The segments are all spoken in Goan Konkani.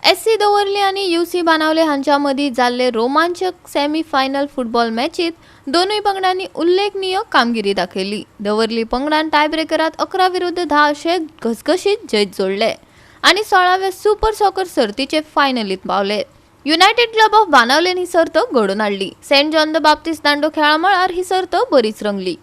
एससी दवर्ली आनी यूसी बाणावले हांच्या मदीं जाल्ले रोमांचक सेमी फायनल फुटबॉल मॅचीत दोनूय पंगडांनी उल्लेखनीय कामगिरी दाखयली. दवर्ली पंगडान टायब्रेकरात 11-10 अशे घसघशीत जैत जोडले आनी 16व्या सुपर सॉकर सर्तीचे फायनलीत पावले. युनायटेड क्लब ऑफ बाणावलेन ही सर्त घडोवन हाडली. सेंट जॉन the बाप्तिस्त दांडो खेळा मळार ही सर्त बरीच रंगली.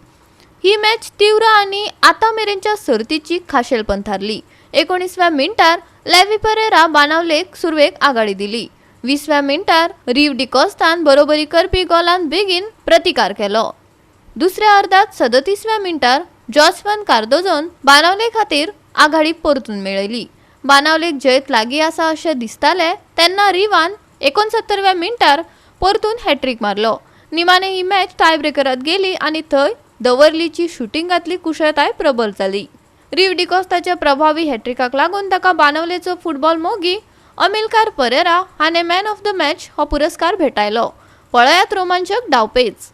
ही मॅच तीव्र आनी आतां मेरेनच्या सर्तीची खाशेलपण थारली. 19व्या मिनटार लेवी परेरा बाणावलेक सुरवेक आघाडी दिली. 20व्या मिनटार रिव डिकॉस्तान बरोबरी करपी गोलान बेगीन प्रतिकार केलो. दुसऱ्या अर्दात 37व्या मिनटार जॉस्वन कार्दोजोन बाणावले खातीर आघाडी परतून मेळयली. बाणावलेक जैत लागीं आसा अशें दिसतालें तेन्ना रिवान 69व्या मिनटार परतून हॅट्रीक मारलो. निमाणे ही मॅच टायब्रेकरात गेली आनी थंय दवर्लीची शुटिंगांतली कुशळताय प्रबल जाली. रिव डिकॉस्ताच्या प्रभावी हॅट्रिकाक लागून ताका बाणावलेचो फुटबॉल मोगी अमिलकार परेरा हाणें मॅन ऑफ the match हो पुरस्कार भेटायलो. पळयात रोमांचक डावपेच.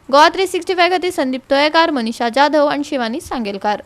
गोवा 365 खातीर संदीप तोयेकार, मनीषा जाधव आनी शिवानी सांगेलकार.